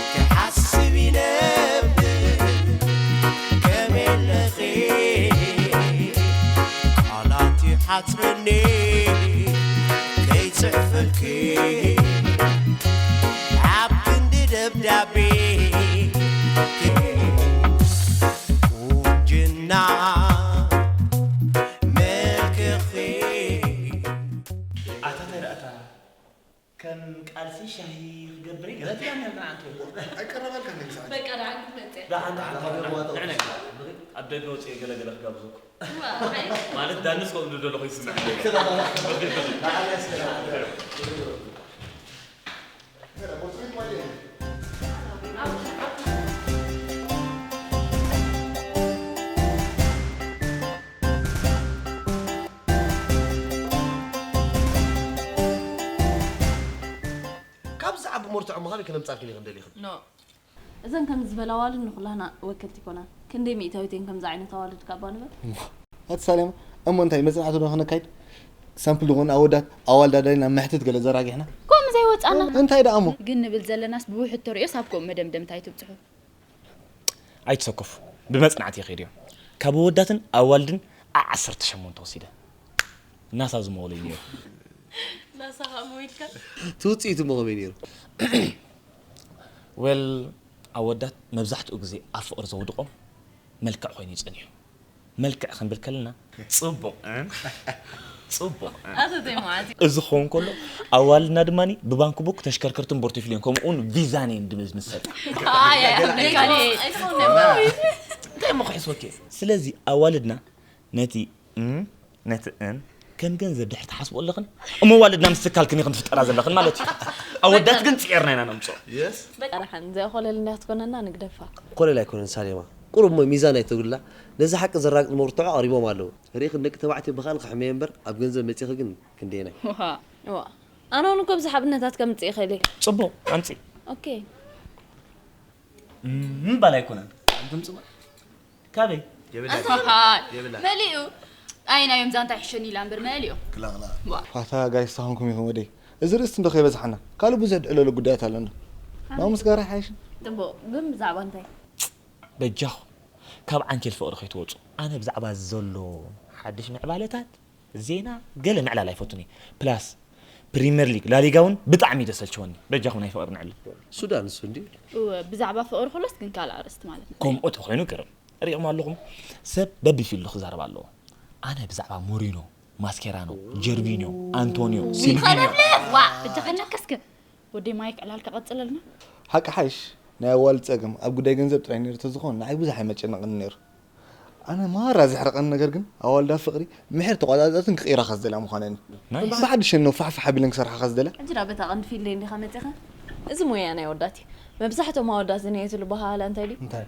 ክሓስብ ይነብር ከመይ ኣለኺ? ቃላት ይሓጽረኒ ከይጽሕፈልኪ ኣብ ክንዲ ደብዳቤ። ቁንጅና መልክኺ ኣታ እንታይ ደኣ እታ ከም ቃልሲ ሻሂ ክገብር ገለ ትብላ ነርና ኣንተ። ኣይቀረበልካ ንግዛት። በቃ ደሓን ክትመጽእ። ደሓን ደሓን ካብ የዋጣው። ንዕነ ኣብ ደገ ወጽእ ገለ ገለ ክጋብዘኩም። እዋ፣ ኣይ። ማለት ዳንስ ከምኡ ደሎ ኮይኑ ይስምዕ። ደሓን ያስከራ። ካብዚ ዓቢ መርትዖ ምሃብ ከነምጻልክን ኢኽን ደሊኽን። ኖ። እዘን ከምዚ ዝበላ ኣዋልድ ንኹላህና ወከልቲ ይኮና። ክንደይ ሚእታዊት እየን ከምዚ ዓይነት ኣዋልድ ካባ ንበል? ኣቲ ሳሌማ፣ እሞ እንታይ መጽናዕቲ ዶ ክነካይድ? ሳምፕል ዝኾኑ ኣወዳት ኣዋልድ ኣዳሊና መሕትት ገለ ዘራጊሕና? ከምኡ ዘይወጻና። እንታይ ደኣ እሞ? ግን ንብል ዘለናስ ብውሕድ ተርእዮስ ኣብ ከምኡ መደምደምታ ኣይትብጽሑ። ኣይትሰከፉ። ብመጽናዕቲ ይኸይድ እዮም። ካብ ኣወዳትን ኣዋልድን ዓ ዓሰርተ ሸሞንተ ወሲደ። ናሳ ዝመወለይ ነይሩ። ናሳ ኸኣ መዊልካ? እቲ ውጽኢቱ እሞ ከመይ ነይሩ? ዌል፣ ኣወዳት መብዛሕትኡ ግዜ ኣብ ፍቕሪ ዘውድቖም መልክዕ ኮይኑ እዩ ጸኒሑ። መልክዕ ክንብል ከለና ጽቡቕ፣ እ? ጽቡቕ፣ እ? ኣቶ ዘይመዓዝ። እዚ ክኸውን ከሎ ኣዋልድና ድማ ብባንክ ቡክ ተሽከርከርትን ቦርቲፍሊዮን ከምኡውን ቪዛን እየን ድብል ዝምሰል። ኣይ፣ ኣይ፣ ኣይኮነን። እንታይ እሞ ክሕስወኪ? ስለዚ ኣዋልድና ነቲ እም፣ ነቲ እም ከም ገንዘብ ድሕር ትሓስቦ ኣለኽን፣ እሞ ኣዋልድና ምስ ትካልክን ኢኽን ትፍጠራ ዘለኽን ማለት እዩ። ኣወዳት ግን ጽዒርና ኢና ነምጽኦ። የስ። በቃ ደሓን፣ ዘይኮለል እንድያ ክትኮነና ንግደፋ። ኮለል ኣይኮነን ሳሌማ። ቁሩብ እሞ ሚዛን ኣይተጉድላ። ነዚ ሓቂ ዘራግጽ መርትዖ ኣቕሪቦም ኣለዉ። ርኢኽን ደቂ ተባዕትዮ ብኻል ክሕመየ እምበር ኣብ ገንዘብ መጺኺ ግን ክንደየናይ? ዋ። ዋ። ኣነ እውን እኮ ብዙሕ ኣብነታት ከምጽእ ይኽእል እየ። ጽቡቕ፣ ኣምጺ። ኦኬ። እም፣ ምባል ኣይኮነን። ኣንቱም ጽቡቕ። ካበይ? የብላን። ኣሃ፣ የብላን። መሊኡ። ኣይ፣ ናዮም ዛንታ ይሕሸኒ ኢላ እምበር መሊኡ። ክላ፣ ክላ። ዋ። ፋታ ጋይስ ተኾንኩም ኢኹም ወደይ። እዚ ርእስቲ እንዶ ከይበዝሓና። ካልእ ብዙሕ ድዕለሉ ጉዳያት ኣለና። ናብኡ ምስጋር ኣይሓይሽን? ጽቡቕ፣ ግን ብዛዕባ እንታይ? በጃኹም፣ ካብ ዓንኬል ፍቕሪ ከይትወጹ። ኣነ ብዛዕባ ዘሎ ሓድሽ ምዕባለታት፣ ዜና፣ ገለ ምዕላል ኣይፈቱን እየ። ፕላስ፣ ፕሪምየር ሊግ፣ ላሊጋ እውን ብጣዕሚ እዩ ዘሰልችወኒ። በጃኹም ናይ ፍቕሪ ንዕልል። ሱዳን እሱ እንድዩ። እወ፣ ብዛዕባ ፍቕሪ ክብሎስ ግን ካልእ ኣርእስቲ ማለት ነው። ከምኡ ተኾይኑ ግርም። ሪእኹም ኣለኹም? ሰብ በብፊልዱ ክዛረብ ኣለዎ። ኣነ ብዛዕባ ሞሪኖ፣ ማስኬራኖ፣ ጀርቪኒዮ፣ ኣንቶኒዮ፣ ሲልቪኒዮ። ዋ፣ በጃኻ ጨከስከ። ወደይ ማይክ ዕላልካ ቀጽለልና። ሓቂ ሓይሽ፣ ናይ ኣዋልድ ጸገም ኣብ ጉዳይ ገንዘብ ጥራይ ነይሩ ተዝኾን ንዓይ ብዙሕ ኣይመጨነቐኒ ነይሩ። ኣነ ማራ ዘሕረቐኒ ነገር ግን ኣዋልድ ኣብ ፍቕሪ ምሕር ተቋጻጸርትን ክቕይራ ከዝደላ ምዃነን እዩ። ናይስ። ብሓድሽ ሸኖ ፋሕፋሕ ኣቢለን ክሰርሓ ከዝደላ። ሕጂ ናብ በታ ቀንዲ ፊልደይ እንዲኻ መጺኻ? እዚ ሞያ ናይ ኣወዳት እዩ። መብዛሕትኦም ኣወዳት ዝንየትሉ በሃላ እንታይ ድዩ? እንታይ?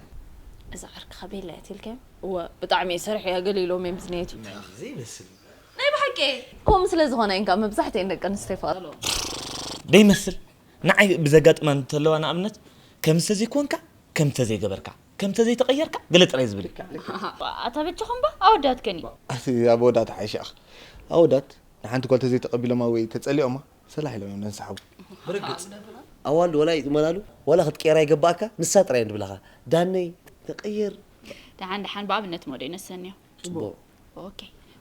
እዛ ዓርክኻ ቤላ እያ ትልካዮም? እወ፣ ብጣዕሚ እየ ሰሪሐያ ገለ ኢሎም እዮም ዝንየቱ። ዘይመስል። ናይ ብሓቂ። ከምኡ ስለ ዝኾነ እንካ መብዛሕትኤን ደቂ ኣንስትዮ ይፈቕዶ። ደይመስል። ንዓይ ብዘጋጥማ እንተለዋ ንኣብነት፣ ከም ዝተዘይኮንካ፣ ከም እንተዘይገበርካ፣ ከም እንተዘይተቐየርካ፣ ገለ ጥራይ ዝብል እዩ። ኣታ በጃኹም ባ፣ ኣወዳት ከኒ። ኣቲ ኣብ ኣወዳት ሓይሽ ኣኽ። ኣወዳት ንሓንቲ ጓል ተዘይተቐቢሎማ ወይ ተጸሊኦማ፣ ሰላሕ ኢሎም እዮም ነንሳሕቡ። ብርግጽ። ኣዋልድ ወላ ይጥመናሉ፣ ወላ ክትቀየራ ይገባእካ፣ ንሳ ጥራይ እየን ድብላኻ። ዳነይ፣ ተቐየር። ደሓን ደሓን ብኣብነት ሞዴ ነሰንዮ። ጽቡቕ። ኦኬ።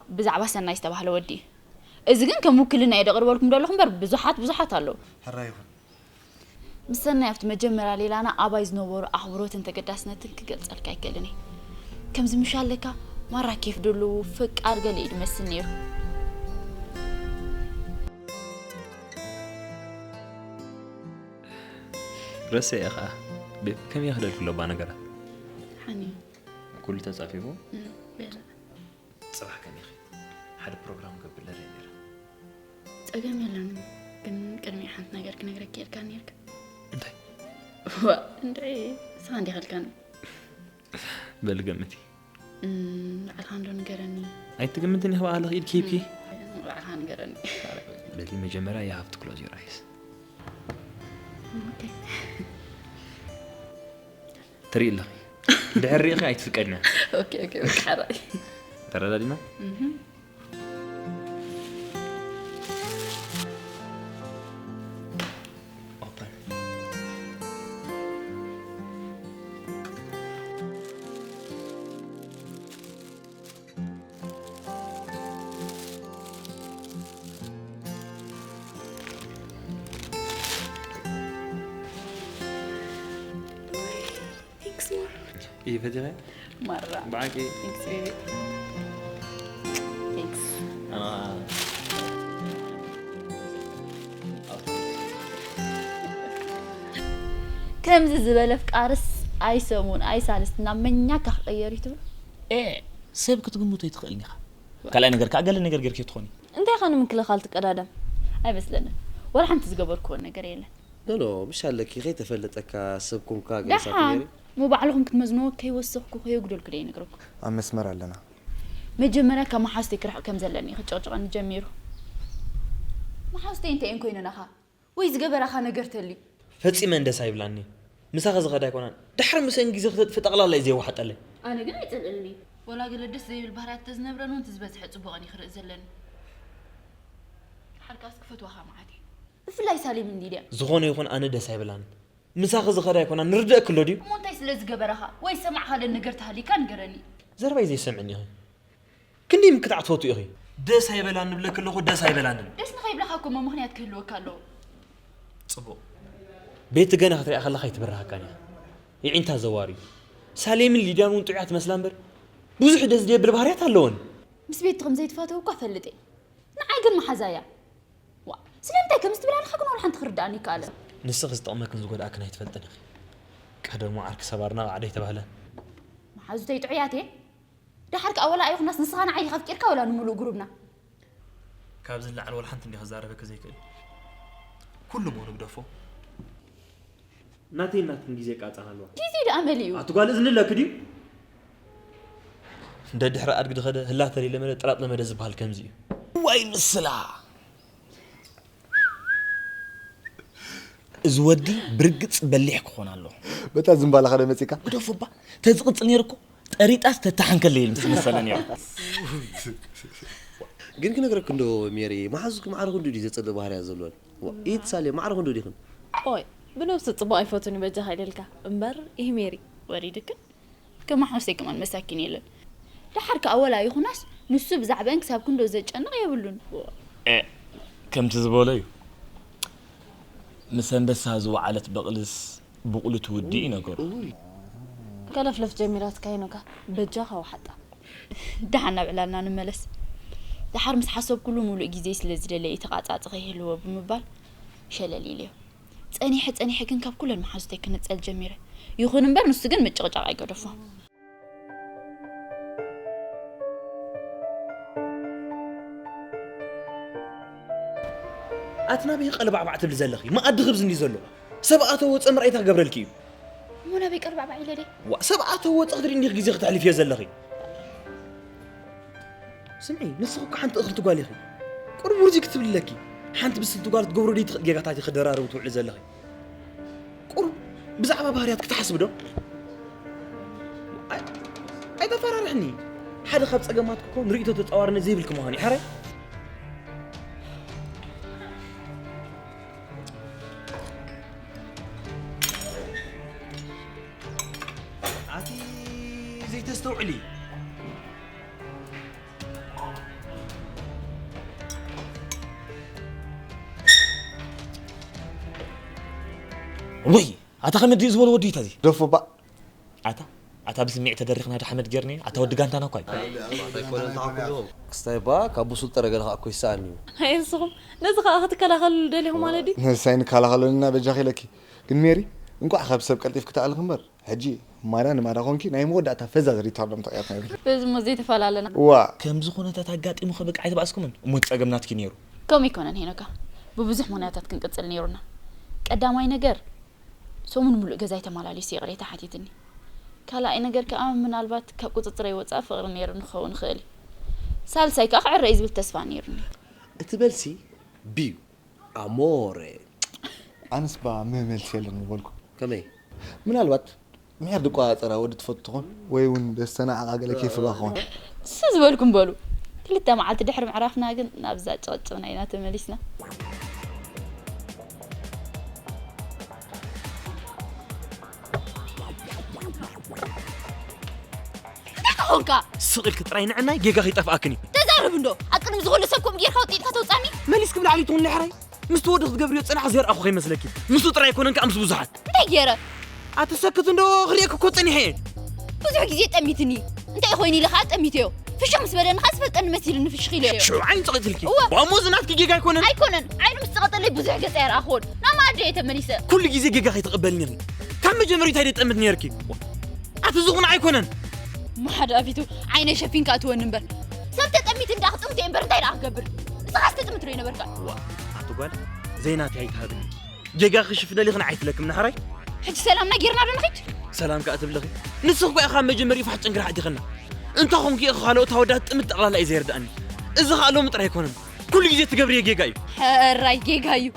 ብዛዕባ ሰናይ ዝተባህለ ወዲ እዩ። እዚ ግን ከም ውክልና እየ ደቕርበልኩም ደለኹ እምበር ብዙሓት ብዙሓት ኣለዉ። ሕራይ ይኹን። ምስ ሰናይ ኣብቲ መጀመርያ ሌላና ኣባይ ዝነበሮ ኣኽብሮትን ተገዳስነትን ክገልጸልካ ኣይክእልን እየ። ከምዚ ምሽ ኣለካ ማራ ኬፍ ደለዎ ፈቃር ገለ እዩ ዝመስል ነይሩ። ረሰ እየ ኸኣ። ቤብ፣ ከመይ ክደልኩ ኣለባ ነገራት? ሓኒ። ኩሉ ተጻፊፉ? እም፣ ቤላ። ጽባሕ ከመይ ኢኺ? ሓደ ፕሮግራም ክገብር ደልየ ነይረ። ጸገም የለን፣ ግን ቅድሚኡ ሓንቲ ነገር ክነግረኪ ኢልካ ነይርካ። እንታይ? ዋ፣ እንታይ? ንስኻ እንዲኻ ኢልካኒ። በሊ ገምቲ። እም፣ ባዕልኻ እንዶ ንገረኒ። ኣይትግምትን ኢኺ ባዕልኺ ኢድ ኪብኪ። እም፣ ባዕልኻ ንገረኒ። በሊ መጀመርያ you have to close your eyes። ኦኬ። ትርኢ ኣለኺ። ድሕሪ ርኢኺ ኣይትፍቀድና። ኦኬ፣ ኦኬ፣ በቃ ሕራይ። ተረዳዲና? እህ። ኦኬ። እዩ ፈቲኸ ማራ ብዓቂ Thanks baby. Thanks. ከምዚ ዝበለ ፍቃርስ ኣይሰሙን ኣይሳልስት ናብ መኛካ ክቀየር እዩ ትብሉ? ኤ ሰብ ክትግምቶ ኣይትኽእልን ኢኻ። ካልኣይ ነገር ከዓ ገለ ነገር ጌርኪ ትኾኒ። እንታይ ኸ ንምክልኻል ትቀዳደም? ኣይመስለንን። ወላ ሓንቲ ዝገበርክዎ ነገር የለን። ኖ ኖ ምሽ ኣለኪ ከይተፈለጠካ ሰብ ኮንካ ደሓን ገይሳትገይሪ ሞ ባዕልኹም ክትመዝንዎ ከይወሰኽኩ ከየጉደልኩ ደ ይነግረኩም። ኣብ መስመር ኣለና። መጀመርያ ካብ መሓዝተይ ክርሕቕ ከም ዘለኒ ክጨቕጭቐኒ ጀሚሩ። መሓዝተይ እንታይ እየን ኮይነናኻ ወይ ዝገበራኻ ነገር ተልዩ? ፈጺመን ደስ ኣይብላኒ። ምሳኺ ዝኸዳ ኣይኮናን። ድሕሪ ምስአን ግዜ ክተጥፊ ጠቕላላ እዩ ዘየዋሕጠለይ። ኣነ ግን ኣይጸልእልኒ። ወላ ገለ ደስ ዘይብል ባህርያት ተዝነብረን እውን ትዝበዝሐ ጽቡቕን ይኽርኢ ዘለኒ። ሓርካስ ክፈትዋኻ መዓት እየ። ብፍላይ ሳሌምን ሊድያን። ዝኾነ ይኹን ኣነ ደስ ኣይብላን። ምሳኺ ዝኸዳ ኣይኮናን ንርደእኪ ኣሎ ድዩ? እሞ እንታይ ስለ ዝገበራኻ ወይ ዝሰማዕኻለን ነገር ተሃሊካ ንገረኒ። ዘረባይ ዘይሰምዕኒ ኢኺ። ክንደይ ምክታዕ ትፈቱ ኢኺ። ደስ ኣይበላን ንብለኪ ኣለኹ ደስ ኣይበላንን። ደስ ንኸይብለኻ እኮ እሞ ምኽንያት ክህልወካ ኣለዎ። ጽቡቕ። ቤቲ ገና ክትሪኣ ከለኻ ኣይትብርሃካን እያ። የዒንታ ዘዋር እዩ። ሳሌምን ሊድያን እውን ጥዑያት መስላ እምበር ብዙሕ ደስ ዘብል ባህርያት ኣለወን። ምስ ቤቲ ከም ዘይትፈትው እኳ እፈልጥ እየ። ንዓይ ግን መሓዛ እያ። ዋ ስለምንታይ ከምዚ ትብል ኣለኻ ግን ዋላ ሓንቲ ክርድኣኒ ይከኣለ። ንስኺ ዝጠቕመክን ዝጎድኣክን ኣይትፈልጥን ኢኺ። ቀደሙ ዓርኪ ሰባር ናቓዕ ዶ ኣይተባህለን። መሓዙተይ ጥዑያት እየን። ደሓር ከኣ ወላ ኣይኹናስ ንስኻ ንዓይ ዲኻ ኣፍቂርካ ወላ ንምሉእ ግሩብና? ካብዚ ንላዕሊ ወላ ሓንቲ እንዲያ ክዛረበኪ ዘይክእል። ኩሉ እሞ ንግደፎ። ናተይ ናትክን ግዜ ይቃጸል ኣለዋ። ግዜ ደኣ መሊኡ። ኣቲ ጓል እዝኒ ኣለኪ ድዩ? ደድሕሪ ኣድጊ ድኸደ ህላተ ለመደ ጥራጥ ለመደ ዝበሃል ከምዚ እዩ። ዋይ ምስላ እዚ ወዲ ብርግጽ በሊሕ ክኾን ኣለዎ። በታ ዝምባላኻ ዶ መጺካ? ግደፎ እባ ተዝቕጽል ነይሩ እኮ ጠሪጣስ ተታሓንከለ ኢሉ ምስ መሰለ ነይሩ። ግን ክነግረክ እንዶ ሜሪ መሓዙኪ ማዕረ ክንዱ ድዩ ዘጸልእ ባህርያ ዘለወን? ዋ፣ ኢድ ሳሌ ማዕረ ክንዱ ዲኽን? ኦይ ብነብሱ ጽቡቕ ኣይፈቱን በጃኻ ኢለልካ እምበር ኢህ ሜሪ ወሪድክን ከማሕወሰይ ከማን መሳኪን የለን። ደሓር ከኣ ወላ ይኹናስ ንሱ ብዛዕባአን ክሳብ ክንዶ ዘጨንቕ የብሉን። ኤ ከምቲ ዝበሎ እዩ። ምስ ኣንበሳ ዝወዓለት በቕልስ ብቑሉ ትውዲ እዩ ነገሩ። ከለፍለፍ ጀሚራትካ ሄኖካ በጃኻ ወሓጣ። ደሓን ናብ ዕላልና ንመለስ። ደሓር ምስ ሓሰብኩሉ ሙሉእ ግዜ ስለ ዝደለየ ተቓጻጺ ከይህልዎ ብምባል ሸለል ኢለዮ። ጸኒሐ ጸኒሐ ግን ካብ ኩለን መሓዙተይ ክነጸል ጀሚረ። ይኹን እምበር ንሱ ግን ምጭቕጫቕ ኣይገደፎ። ኣቲ ናበይ ቀልባዕባዕ ትብሊ ዘለኺ? መኣዲ ክብዚ እንዲ ዘሎ ሰብ ኣተወ ወፀ ምርኣይ እንታይ ክገብረልኪ እዩ? እሞ ናበይ ቀልባዕባዕ ኢለ ደይ? ዋ ሰብ ኣተወ ወፀ ክትርኢ እንዲኺ ግዜ ክተሕልፍዮ ዘለኺ። ስምዒ ንስኺ እኮ ሓንቲ እኽልቲ ጓል ኢኺ። ቁሩብ ውርዚ ክትብሊ ኣለኪ። ሓንቲ ብስልቲ ጓል ትገብሮ ደይ ትኽእል ጌጋታት ኢኺ ክደራርቢ ትውዕሊ ዘለኺ። ቁሩብ ብዛዕባ ባህርያት ክትሓስቢ ዶ? ኣይ- ኣይተፈራርሕኒ። ሓደ ካብ ጸገማትኪ እኮ ንርእይቶ ተጻዋርነት ዘይብልኪ ምዃኑ እዩ። ሕራይ? ኣቲ ዘይተስተውዕሊ። ወይ ኣታ ከመይ ድዩ ዝበሎ ወዲ እዩ ታዚ? ደፎ ባ ኣታ ኣታ ብስሚዕ ተደሪኽና ዶ ሓመድ ጌርኒ ኣታ ወዲ ጋንታና እኳ እዩ። ክስታይ ባ ካብ ብሱል ጥረ ገለ ከዓ እኮ ይሰኣን እዩ። ኣይ ንስኹም ነዚ ከዓ ክትከላኸልሉ ደሊኹም ማለት ድዩ? ንሳይ ንከላኸለልና በጃኺ ኢለኪ። ግን ሜሪ እንቋዕ ካብ ሰብ ቀልጢፍኪ ተኣልኺ እምበር ሕጂ ማዳ ንማዳ ኮንኪ ናይ መወዳእታ ፈዛዝ ሪታርዶም ተቕያት ናይ በዚ እሞ ዘይተፈላለና። ዋ ከምዚ ኩነታት ኣጋጢሙ ከበቅዓ ኣይተባእስኩምን እሞ እቲ ጸገም ናትኪ ነይሩ። ከምኡ ኣይኮነን ሄኖካ፣ ብብዙሕ ምኽንያታት ክንቅጽል ነይሩና። ቀዳማይ ነገር ሰሙን ሙሉእ ገዛይ ተመላሊሱ ይቕሬታ ሓቲትኒ። ካልኣይ ነገር ከኣ ምናልባት ካብ ቁጽጽረይ ወጻኢ ፍቕሪ ነይሩ ንክኸውን ይኽእል እዩ። ሳልሳይ ከኣ ክዕረ እዩ ዝብል ተስፋ ነይሩኒ። እቲ በልሲ ቢዩ ኣሞረ ኣነስ ባ መመልሲ የለን ምበልኩ። ከመይ? ምናልባት ምሕር ድቋጸራ ወዲ ትፈቱ ትኾን ወይ እውን ደስተና ዓቓ ገለ ኬፍ ባ ክኾን። እሱ ዝበልኩም በሉ። ክልተ መዓልቲ ድሕሪ ምዕራፍና ግን ናብዛ ጭቕጭቕና ኢና ተመሊስና። እንታይ ኮንካ? ስቕ ኢልኪ ጥራይ ንዕናይ ጌጋ ከይጠፍኣክን እዩ። ተዛረብ እንዶ። ኣብ ቅድሚ ዝኾነ ሰብ ከምኡ ጌርካ ወጢጥካ ተውጻኒ? መሊስኪ ብላዕሊ ትኹን ሕራይ። ምስቲ ወዲ ክትገብርዮ ጽናሕ ዘርኣኹ ከይመስለኪ። ምስኡ ጥራይ ኣይኮነን ከኣ ምስ ብዙሓት። እንታይ ገይረ? ኣቲ ሰክት እንዶ ክርእየኪ እኮ ጸኒሐ እየ። ብዙሕ ግዜ ጠሚትኒ። እንታይ ኮይኑ ኢለ ከዓ ጠሚተዮ። ፍሽኽ ምስ በለኒ ከዓ ዝፈልጠኒ መሲሉኒ ፍሽኽ ኢለዮ። ሽዑ ዓይኑ ጸቒጥልኪ? እወ። እሞ እዚ ናትኪ ጌጋ ኣይኮነን? ኣይኮነን። ዓይኑ ምስ ጸቐጠለይ ብዙሕ ገጽ ኣይረኣኽዎን። ናብ መኣዲ እየ ተመሊሰ። ኩሉ ግዜ ጌጋ ከይትቕበልኒ ኢኺ። ካብ መጀመርታ እንታይ ደጠምት ነይርኪ? ኣቲ ዝኹን ኣይኮነን። መሓዳ ፊቱ ዓይነ ሸፊንካ እትወኒ እምበር። ሰብ ተጠሚት እንዳ ክጥምት እየ እምበር እንታይ ደኣ ክገብር? ንስኻስ ተጥምት ዶ ይነበርካ? ዋ፣ ኣቲ ጓል ዘይናተይ ኣይትሃብኒ። ጌጋ ክሽፍነልኽን ኣይትለክም ናሕራይ። ሕጂ ሰላምና ጌርና ዶ ንኺድ? ሰላም ከኣ ትብልኺ። ንስኽ እኮ ኢኻ መጀመርዩ ፋሕ ጨንግራሕ ኣእቲኸና። እንተ ኾንኪ ኢኻ ካልኦት ኣወዳት ጥምት ጠቕላላ እዩ ዘይርድኣኒ። እዚ ኸኣ ሎሚ ጥራይ ኣይኮነን። ኩሉ ግዜ ትገብርዮ ጌጋ እዩ። ሕራይ ጌጋ እዩ።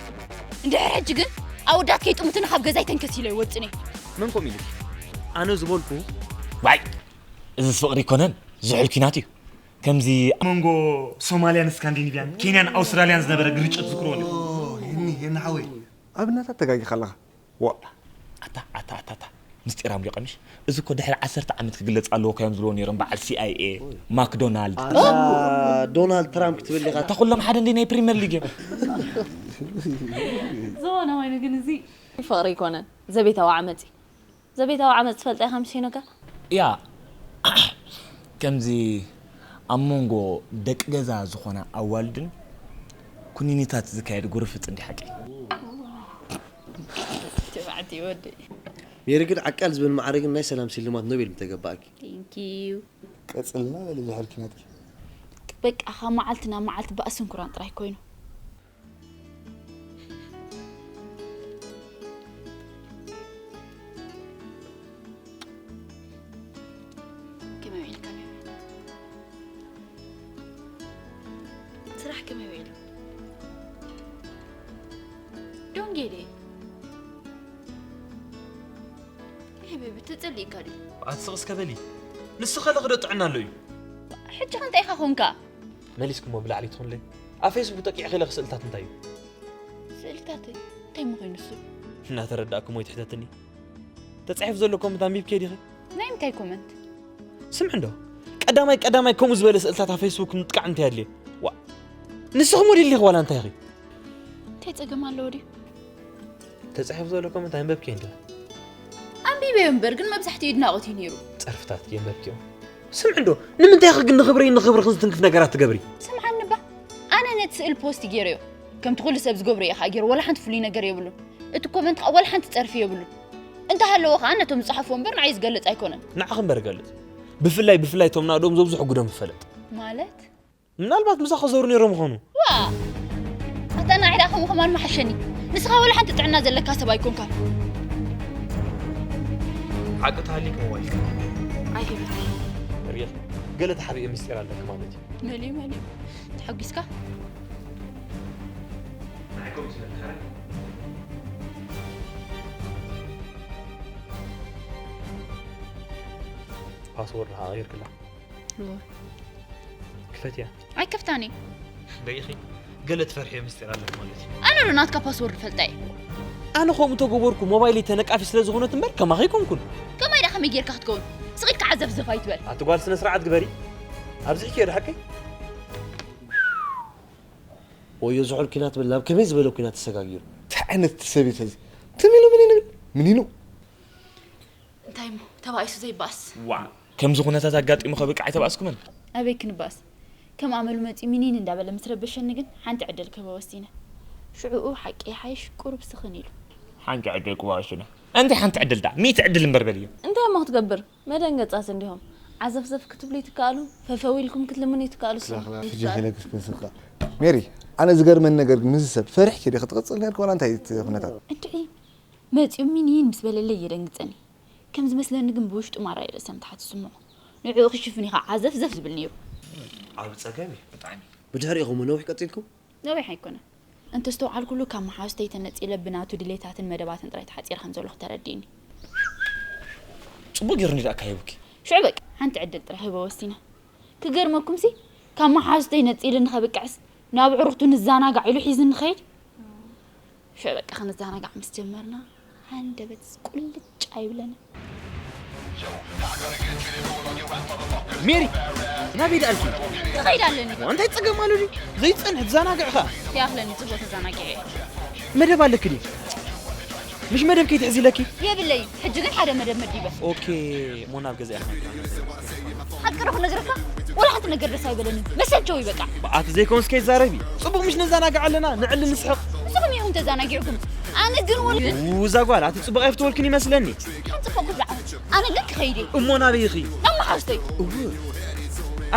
እንድሕር ሕጂ ግን ኣወዳት ከይጥምቱኒ ካብ ገዛይ ተንከስ ኢለ ይወጽን እየ። መን ከምኡ ኢሉኪ? ኣነ ዝበልኩ። ዋይ! እዝስ ፍቕሪ ኣይኮነን፣ ዝሑል ኲናት እዩ። ከምዚ ኣብ መንጎ ሶማልያን ስካንዲኒቭያን፣ ኬንያን ኣውስትራልያን ዝነበረ ግርጭት ዝክርዎ ኣለኹ። ኦ፣ የኒ፣ የኒ ሓወይ። ኣብነታት ተጋጊኻ ኣለኻ። ዋ። ኣታ፣ ኣታ፣ ኣታ፣ ኣታ። ምስጢር ኣምሊቖምሽ? እዚ እኮ ድሕሪ ዓሰርተ ዓመት ክግለጽ ኣለዎ እኮ እዮም ዝብልዎ ነይሮም፣ በዓል ሲ ኣይ ኤ፣ ማክዶናልድ። ኣታ ዶናልድ ትራምፕ ክትብል ኢኻ። ኣታ ኩሎም ሓደ እንደ ናይ ፕሪምየር ሊግ እዮም። ዝኾነ ኮይኑ ግን እዚ ፍቕሪ ኣይኮነን፣ ዘቤታዊ ዓመጽ እዩ። ዘቤታዊ ዓመጽ ትፈልጣ ኢኻ ምስ ሄኖካ? ያ፣ ከምዚ ኣብ መንጎ ደቂ ገዛ ዝኾና ኣዋልድን ኩኒኒታት ዝካየድ ጉርፍጥ እንዲ ሓቂ። ትብዓት ይወደይ። ሜሪ ግን ዓቃል ዝብል ማዕረ ግን ናይ ሰላም ስልማት ኖቤል ምተገባእኪ። Thank you። ቀጽልና በሊ ዝሕልኪ ናትኪ። በቃ ካብ መዓልቲ ናብ መዓልቲ ባእስን ኩራን ጥራይ ኮይኑ። ከመይ ውዒልካ? ስራሕ ከመይ ውዒሉ? ዶንጌሌ። ይሄ ቤቢ፣ ተጸሊእካ ድዩ? ኣትስቕ እስከ በሊ። ንስኺ ከለኺ ዶ ጥዕና ኣሎ እዩ? ሕጂ ከ እንታይ ኢኻ ኾንካ? መሊስክሞ ብላዕሊ ትኹንለይ። ኣብ ፌስቡክ ጠቂዕኺ ኢለኺ ስእልታት እንታይ እዩ? ስእልታተይ? እንታይ ምኾይኑ እሱ? እናተረዳእክሞ ኣይትሕተትኒ። ተጻሒፉ ዘሎ ኮመንት ኣንቢብክዮ ዲኺ? ናይ ምንታይ ኮመንት? ስምዒ እንዶ፣ ቀዳማይ ቀዳማይ ከምኡ ዝበለ ስእልታት ኣብ ፌስቡክ ምጥቃዕ እንታይ ኣድልየ? ዋ፣ ንስኺ ሞዴል ዲኺ ዋላ እንታይ ኢኺ? እንታይ ጸገም ኣለዎ ድዩ? ተጻሒፉ ዘሎ ኮመንት ኣንበብክዮ እንዶ? ኣንቢበዮ እምበር፣ ግን መብዛሕትኡ ኣድናቖት እዩ ነይሩ። ጸርፍታት የንበብክዮ። ስምዒ እንዶ፣ ንምንታይ ኢኺ ግን ንኽብረይ ንኽብርኽን ዝትንክፍ ነገራት ትገብሪ? ስምዓኒ እባ፣ ኣነ ነቲ ስእል ፖስት ገይረዮ። ከምቲ ኩሉ ሰብ ዝገብሮ እየ ከኣ ገይሩ፣ ዋላ ሓንቲ ፍሉይ ነገር የብሉን። እቲ ኮመንት ከኣ ዋላ ሓንቲ ጸርፊ የብሉን። እንተሃለወ ከኣ ነቶም ዝጸሓፍዎ እምበር ንዓይ ዝገልጽ ኣይኮነን። ንዓኺ እምበር እገልጽ። ብፍላይ፣ ብፍላይ እቶም ናእዶም ዘብዝሑ ጉዶም ይፈለጥ። ማለት? ምናልባት ምሳኺ ዞሩ ነይሮም ይኾኑ። ዋ! ኣታ ንዓይ ደኣ ከምኡ ከማን ምሓሸኒ። ንስኻ ዋላ ሓንቲ ጥዕና ዘለካ ሰብ ኣይኮንካን። ሓቂ ተሃሊክ ሞባይልካ። ኣይህብን። ርኢኺ፣ ገለ ተሓቢኤ ምስጢር ኣለኪ ማለት እዩ። መሊኡ፣ መሊኡ። ተሓጒስካ? ንዓይ ከምኡ ዝመልክዓኒ። ፓስወርድ ሃ ቀይርክላ? እወ። ክፈትያ። ኣይከፍታን እየ። ርኢኺ፣ ገለ ትፈርሕዮ ምስጢር ኣለኪ ማለት እዩ። ኣነ ዶ ናትካ ፓስወርድ ፈልጣ እየ? ኣነ ከምኡ ተገበርኩ ሞባይለይ ተነቃፊ ስለ ዝኾነት እምበር ከማኺ ኣይኮንኩን። ከማይ ደኣ ከመይ ጌርካ ክትከውን? ስቕ ኢልካ ዓዘፍዘፍ ኣይትበል። ኣቲ ጓል ስነ ስርዓት ግበሪ። ኣብዚሕክዮ ዶ ሓቀይ? ወዮ ዝሑል ኲናት በል፣ ናብ ከመይ ዝበለ ኲናት ተሰጋጊሩ? እንታይ ዓይነት ሰብ እዩ እዚ? ትም ኢሉ ምን ይብል? ምን ኢሉ? እንታይ እሞ ተባኢሱ ዘይበኣስ? ዋእ! ከምዚ ኩነታት ኣጋጢሙ ከብቅዕ ኣይተባእስኩምን? ኣበይ ክንበኣስ? ከም ኣመሉ መጺኡ ሚኒን እንዳበለ ምስ ረበሸኒ ግን ሓንቲ ዕድል ክህቦ ወሲነ። ሽዑኡ ሓቂ ይሓይሽ ቁሩብ ስኽን ኢሉ። ሓንቲ ዕድል ክህቦ ወሲነ። እንታይ ሓንቲ ዕድል ደኣ? ሚእቲ ዕድል እምበር በልዮ። እንታይ እሞ ክትገብር? መደንገጻስ እንዲሆም። ዓዘፍዘፍ ክትብሉ ይትከኣሉ፣ ፈፈው ኢልኩም ክትልምኑ ይትከኣሉ። ክላ፣ ክላ፣ ፍጅሕ ኢለ ክስክስካ። ሜሪ፣ ኣነ ዝገርመኒ ነገር ግን ምስዚ ሰብ ፈሪሕኪ ዲኺ ትቕጽል ነርኪ ዋላ እንታይ እቲ ኩነታት? እንድዒ፣ መጺኡ ሚኒን ምስ በለለይ የደንግጸኒ። ከም ዝመስለኒ ግን ብውሽጡ ማራ እዩ ርእሰ ምትሓት ዝስምዖ። ንዕኡ ክሽፍን እዩ ከዓ ዓዘፍዘፍ ዝብል ነይሩ። ዓቢ ጸገም እዩ። ብጣዕሚ። ብድሕሪኡ ኸሞ ነዊሕ ቀጺልኩም? ነዊሕ ኣይኮነን። እንተስተውዓልኩሉ ካብ መሓዙተይ ተነጺለ ብናቱ ድሌታትን መደባትን ጥራይ ተሓጺረ ከም ዘለኹ ተረዲእኒ። ጽቡቕ ገይሩ እንዲ ደኣ ካየቡኪ። ሽዑ በቃ ሓንቲ ዕድል ጥራይ ክህቦ ወሲነ። ክገርመኩምሲ ካብ መሓዙተይ ነጺሉ ንኸብቅዕስ ናብ ኣዕሩኽቱ ንዘናጋዕ ኢሉ ሒዙኒ ኸይድ። ሽዑ በቃ ክንዘናጋዕ ምስ ጀመርና ሃንደበት ቁልጭ ኣይብለንን። ሜሪ፣ ናበይ ደኣልኪ? ክኸይድ ኣለኒ። እንታይ ጸገም ኣሎ ድዩ? ዘይትጸንሒ ትዘናግዒ ኸኣ። ይኣኽለኒ፣ ጽቡቕ ተዘናጊዐ እየ። መደብ ኣለኪ ድዩ? ምሽ መደብ ከይትሕዚ ኢለኪ። የብለይ። ሕጂ ግን ሓደ መደብ መዲበ። ኦኬ፣ እሞ ናብ ገዛ ኢኻ። ሓቂ ዶ ክነግረካ? ወላ ሓንቲ ነገር ደስ ኣይበለንን። መሰልቸዊ በቃ። ኣቲ ዘይኮንስ ከይዛረቢ። ጽቡቕ ምሽ ነዘናግዕ ኣለና፣ ንዕሊ ንስሕቕ። ንስኹም ኢኹም ተዘናጊዕኩም። ኣነ ግን ወላ ው፣ እዛ ጓል ኣቲ ጽቡቕ ኣይፍትወልክን ይመስለኒ። ሓንቲ ፎቅ ብላዕ። ኣነ ግን ክኸይድ እየ። እሞ ናበይ ኢኺ? ናብ መሓዝተይ። እው።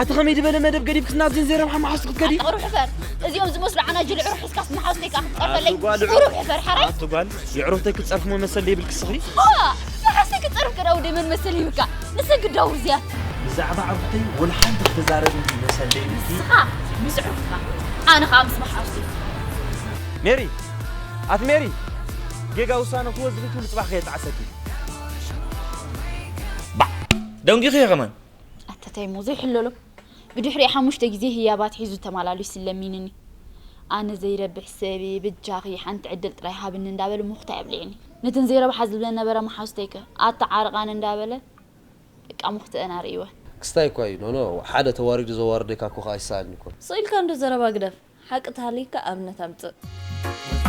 ኣቲ ከመይ ዝበለ መደብ ገዲፍክስ ናብዚን ዘይረብሓ መሓዝቲ ክትከዲ? ኣቲ ቁሩብ ሕፈር። እዚኦም ዝመስሉ ዓናጅል ዕሩሕ ሒዝካስ መሓዝተይ ከዓ ክትጸርፈለይ? ኣቲ ጓል ቁሩብ ሕፈር ሓራይ። ኣቲ ጓል የዕሩኽተይ ክትጸርፊ መሰል ዘይብልኪ ስኺ? ዋ! መሓዝተይ ክትጸርፍ ቅዳው ደይ መን መሰል ይብካ? ንሰን ክዳውር ዝያት። ብዛዕባ ዕሩኽተይ ወላ ሓንቲ ክትዛረብ እንዲ መሰል ዘይብልኪ? ንስኻ ምስ ዕሩኽካ። ኣነ ከዓ ምስ መሓዝተይ። ሜሪ! ኣቲ ሜሪ! ጌጋ ውሳነ ክትወስዲ ኩሉ ጽባሕ ከየጣዕሰኪ። ባዕ! ደንጊኺ እየ ከማን። ኣተታይ እሞ ዘይሕለሎ። ብድሕሪ ሓሙሽተ ግዜ ህያባት ሒዙ ተመላሊሱ ለሚንኒ። ኣነ ዘይረብሕ ሰብ እየ፣ በጃኺ ሓንቲ ዕድል ጥራይ ሃብኒ እንዳበለ ሙኽታ የብልዕኒ። ነተን ዘይረብሓ ዝብለን ነበረ መሓዙተይከ ኣታ ዓርቓን እንዳበለ በቃ ሙኽትአን ኣርእይወን። ክስታይ እኳ እዩ ኖኖ ሓደ ተዋሪዱ ዘዋርደካ እኮ ከዓ ይሰኣን እኮ። ስቕ ኢልካ እንዶ ዘረባ ግደፍ። ሓቂ ተሃልይካ ኣብነት ኣምጽእ።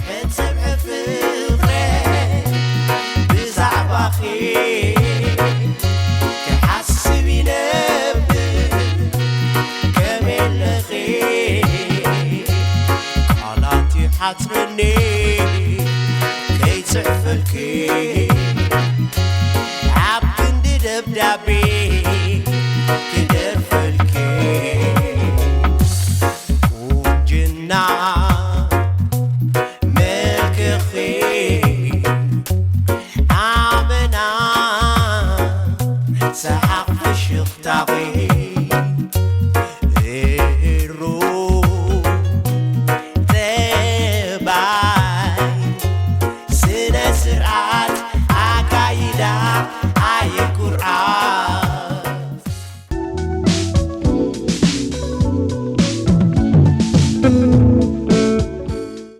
ሕንሰብሒ ፍቕረ ብዛዕባኺ ክሓስብ ይነብር ከመይ ኣለኺ ቃላት ይሓጽረኒ ከይጽሕፈልኪ ኣብ ክንዲ ደብዳቤ ክደርፈልኪ ቁንጅና